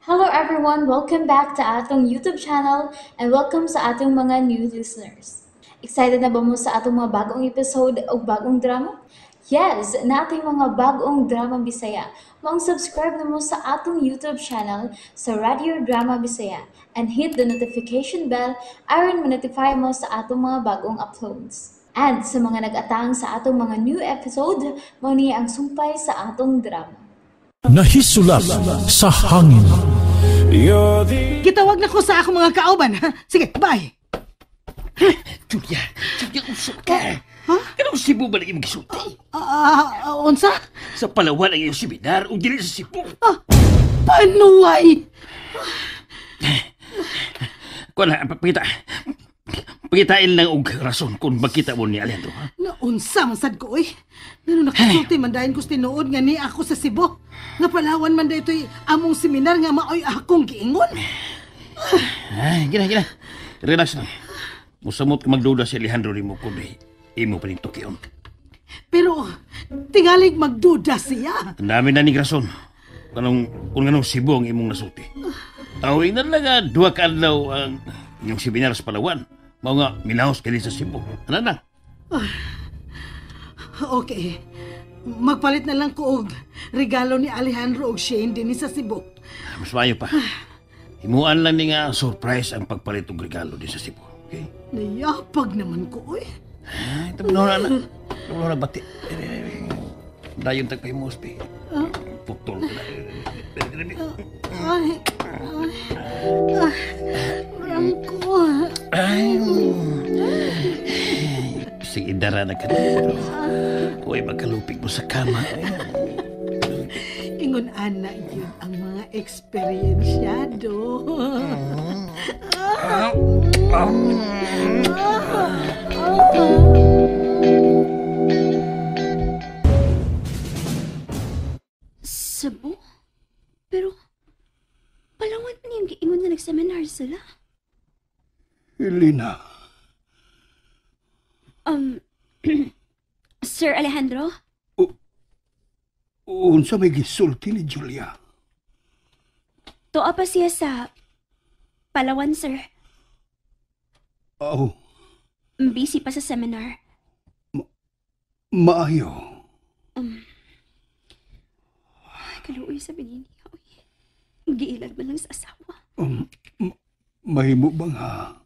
Hello everyone! Welcome back to atong YouTube channel and welcome sa atong mga new listeners. Excited na ba mo sa atong mga bagong episode o bagong drama? Yes! Nating mga bagong drama Bisaya. Maong subscribe na mo sa atong YouTube channel sa Radio Drama Bisaya and hit the notification bell aron ma-notify mo sa atong mga bagong uploads. And sa mga nag-atang sa atong mga new episode, mao ni ang sumpay sa atong drama. Nahisulap sa hangin. Gitawag na ko sa akong mga kauban. Ha? Sige, bye. Julia, Julia, usap ka. Ha? Kanang Cebu ba na imong gisulti? Unsa? Sa Palawan ang iyong seminar o dili sa Cebu. Panuway! Kuan na, pakita. Pakitain lang og rason kung magkita mo ni Alejandro. Ha? Naunsa man sad ko, oy. Ngano nakasulti man dayon ko tinuod nga ni ako sa Cebu. Nga Palawan man daytoy among seminar nga maoy akong giingon. Ay, gina, gina. Relax lang. Musamot ka magduda si Alejandro nimo kung imo pa ning tukion. Pero tingalig magduda siya. Ang dami na ning rason. Kanong, kung anong Cebu ang imong nasulti. Tawin na lang nga, duha ka adlaw ang inyong seminar sa Palawan. Mao nga, minahos ka din sa Cebu. Ano na? Okay. Magpalit na lang ko og regalo ni Alejandro og Shane dinhi sa Cebu. Mas maayo pa. Himuan lang ni nga surprise ang pagpalit og regalo din sa Cebu. Okay? Nayapag naman ko, oy. Ay, tablo na na. Tablo na bati. Dayon tagpahimos, pi. Putol ko na. Ay, ay, ay, Franco. Ay. Sige, idara na ka na. Pero, uy, magkalupig mo sa kama. Ay. Ingon ana yun ang mga eksperyensyado. Cebu? Pero, Palawan man yung giingon na nag-seminar sila. Elena, Sir Alejandro? Unsa may gisulti ni Julia? Tuwa pa siya sa Palawan, sir. Aw, Busy pa sa seminar. Maayo. Ay, kaluoy sa binini. Uy, giilag man lang sa asawa. Mahimo bang ha?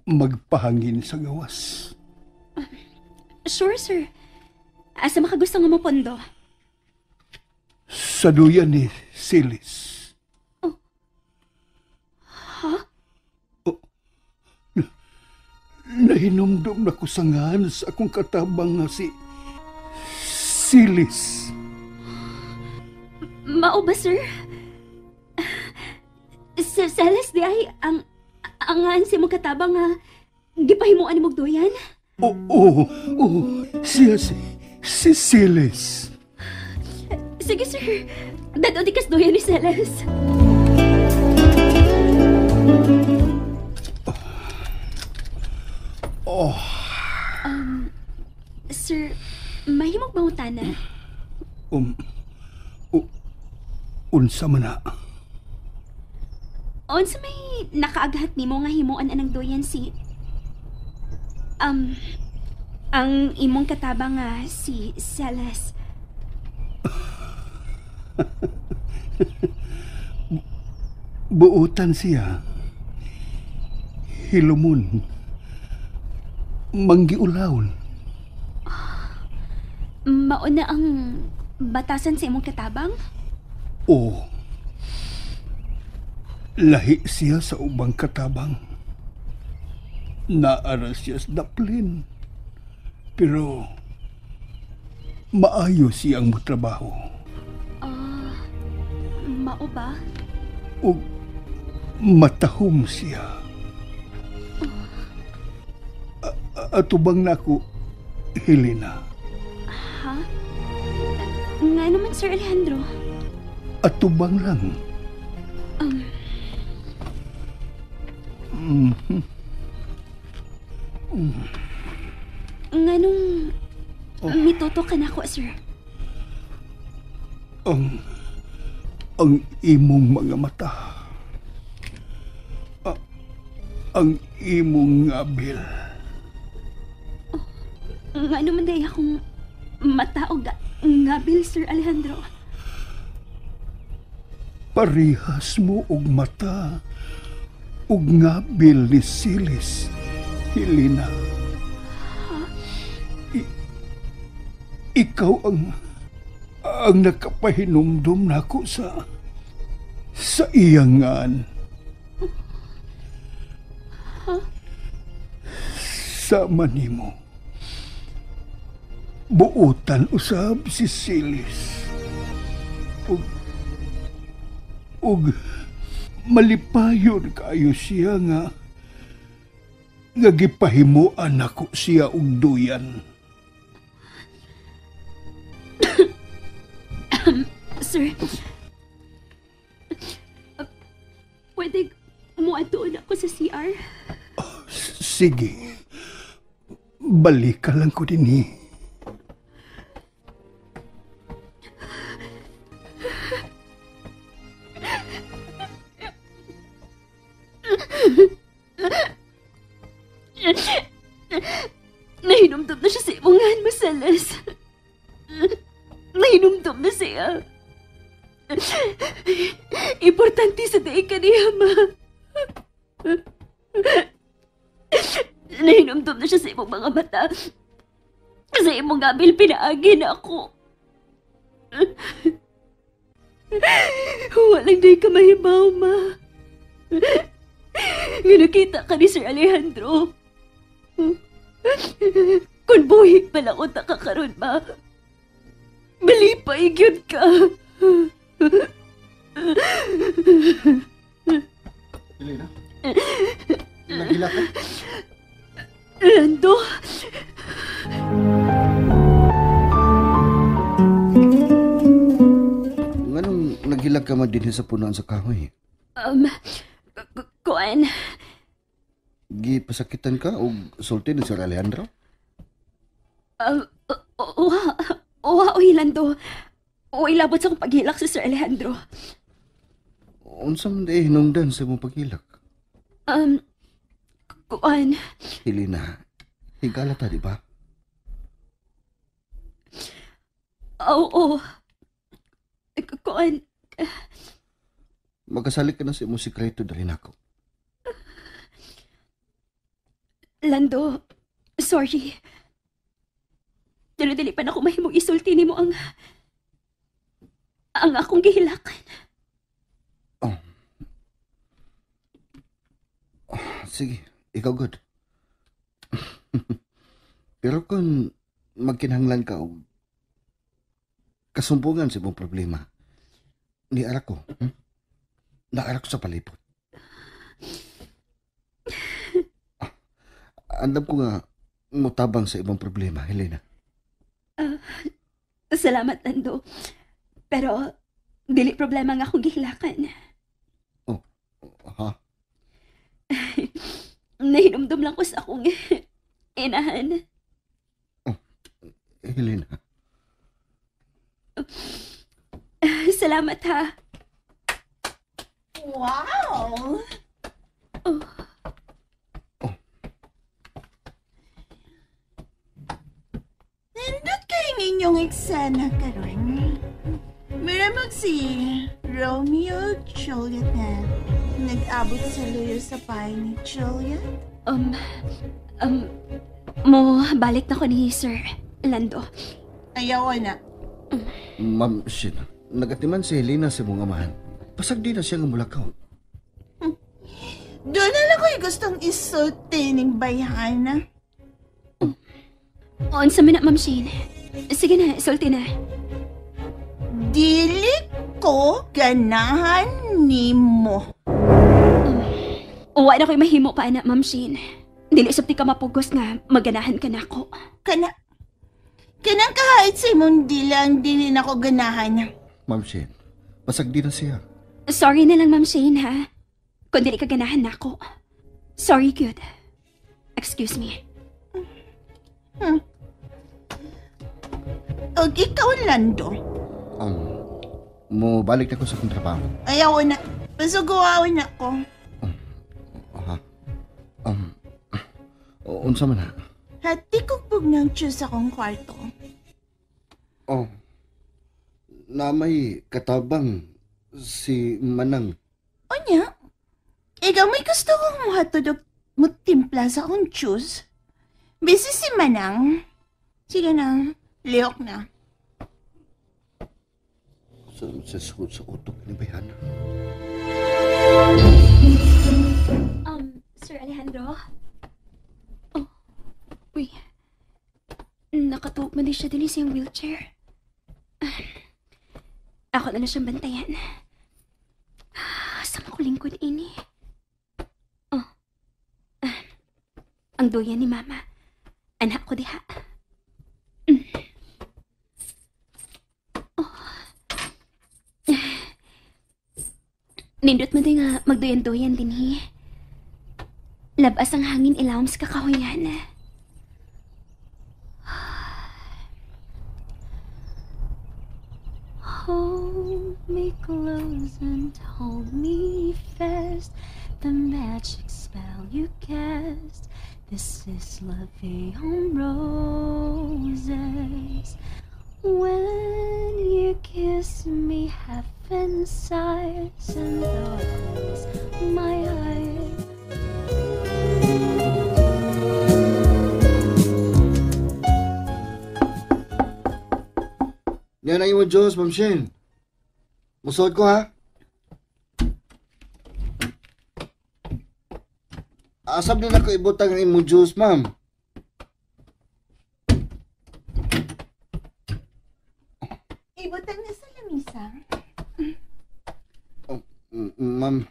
Magpahangin sa gawas. Sure, sir. Asa makagusto nga mo pondo? Sa duyan ni Silis. Oh. Ha? Oh, nahinumdum na ko sa ngan sa akong katabang nga si Silis. Mao ba, sir? Sir Celes, di ay ang ngan si mong katabang nga gipahimuan ni duyan? Oo, oo, siya si Silis. Sige, sir. Dado di kas duyan ni Celes. Oh. Sir, mahimong mangutana? Unsa man na? Unsa may nakaaghat nimo nga himuan anang duyan si ang imong katabang nga si Celes? Buutan siya. Hilumon. Manggiulawon. Mauna ang batasan sa imong katabang? Oo. Lahi siya sa ubang katabang. Naara siya sa daplin. Pero maayo siyang motrabaho. Mao ba? O matahom siya. Atubang nako, Helena. Ha? Nga naman, Sir Alejandro. Atubang lang. Nga nung mituto ka na ako, sir. Ang imong mga mata. Ang imong ngabil. Nga naman day akong mata o ngabil, Sir Alejandro. Parihas mo og mata og ngabil ni Silis, Helena. Huh? Ikaw ang nakapahinumdum nako sa iyangan. Huh? Sama nimo. Buotan usab si Silis. Og malipayon kaayo siya nga gipahimuan nako siya og duyan. Sir, pwede muadtoon ako sa CR? Oh, sige. Balik ka lang ko dinhi. Nahinumdum na siya sa imungan, Maseles. Nahinumdum na siya. Importante sa daig ka niya, ma. Nahinumdum na siya sa imong mga mata. Sa imong abil, pinaagi na ako. Walang day ka mahibaw, ma. Nga nakita ka ni Sir Alejandro. Kung buhi pala ko takakaroon, ma. Malipay gyud ka. Elena? Nagila ka? Lando? Nganong naghilag ka man din sa punuan sa kahoy? Kuan. Gipasakitan ka o sulti ni Sir Alejandro? Uwa, uy, Lando. Uy, labot sa akong paghilak si Sir Alejandro. Unsa man di hinungdan sa imong paghilak? Kuan. Helena, higala ta, di ba? Oo. Kuan. Magkasalik ka na sa imong sikreto dali nako. Lando, sorry. Pero dili pa na ako mahimong isulti nimo ang akong gihilakan. Oh. Oh, sige, ikaw good. Pero kung magkinahanglan ka og kasumpungan sa imong problema, niara ko. Naara ko sa palibot. Andam ko nga mutabang sa ibang problema, Helena. Salamat, Lando. Pero, dili problema nga akong gihilakan. Oh, ha? Nahinumdum lang ko sa akong inahan. Oh, Helena. Salamat, ha. Wow! Oh. Oh. Nindot kay ninyong eksena karon. Miramag si Romeo Juliet na nag-abot sa luyo sa bahay ni Juliet. Mo balik na ko ni Sir Lando. Ayaw na. Ma'am Shin, nagatiman si Helena sa mong amahan. Pasag di na siya nga mulakaw. Doon na lang ko'y gustong isulti ning bayhana. Unsa man na, Ma'am Shane. Sige na, sulti na. Dili ko ganahan nimo. Uwa na ko'y mahimo pa, anak, Ma'am Shane. Dili usab ti ka mapugos nga maganahan ka nako. Kanang kahit sa imong dila ang dili nako ganahan. Ma'am Shane, pasag di na siya. Sorry na lang, Ma'am Shane, ha? Kung dili ka ganahan nako. Sorry, good. Excuse me. Og ikaw, Lando. Mo balik na ko sa akong trabaho. Ayaw na. Pasuguawin ako. Aha. Unsa man ha? Hati kong bugnang juice akong kwarto. Oh. Na may katabang si Manang. Onya? Ikaw may gusto kong muhatod og mutimpla sa akong juice. Busy si Manang. Sige na, lihok na. Sa sa utok ni Bayana. Sir Alejandro? Oh, uy. Nakatuog man din siya din sa iyang wheelchair. Ako na lang siyang bantayan. Sa makulingkod ini. Oh. Ang duyan ni Mama. Anak ko diha. Oh. Nindot mo din nga magduyan-duyan din hi. Labas ang hangin ilawom sa kakahuyan. Hold me close and hold me fast. The magic spell you cast. This is La Vie en Roses. When you kiss me, heaven sighs and darkens my eyes. Yan ang imong Diyos, Ma'am Shane. Musuod ko, ha? Asab din ako ibutang ang imong Diyos, ma'am. Ibutang na sa lamisa. Oh, ma'am,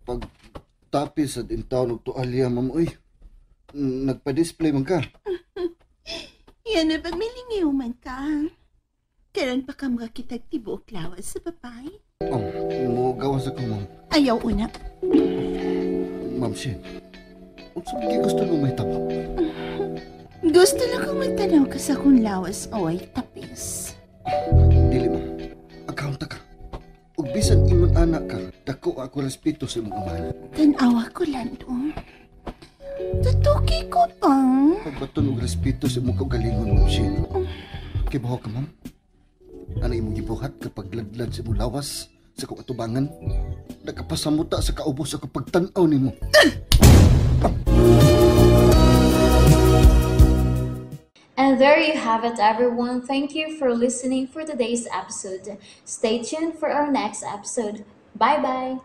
pag tapis at intaon og tualya, ma'am, uy. Nagpa-display man ka. Yan na pag milingiw man ka. Karon pa ka makakitag tibuok lawas sa papay. Oh, mo gawas ako, ma'am. Ayaw una. Ma'am Shin, unsa ba gusto mo may tabo? Gusto lang kong magtanaw ka sa akong lawas o ay tapis. Dili, ma'am. Account ka. Ug bisan ingon anak ka, dako ako respeto sa imong amahan. Tan-awa ko, Lando. Tutuki ko pang. Pagbaton og respeto sa imong kaugalingon, Ma'am Shin. Kay baho ka, ma'am. Ano imong gibuhat kapag ladlad sa imong lawas sa kong atubangan? Nakapasamuta sa kaubos sa pagtan-aw nimo. And there you have it, everyone. Thank you for listening for today's episode. Stay tuned for our next episode. Bye-bye!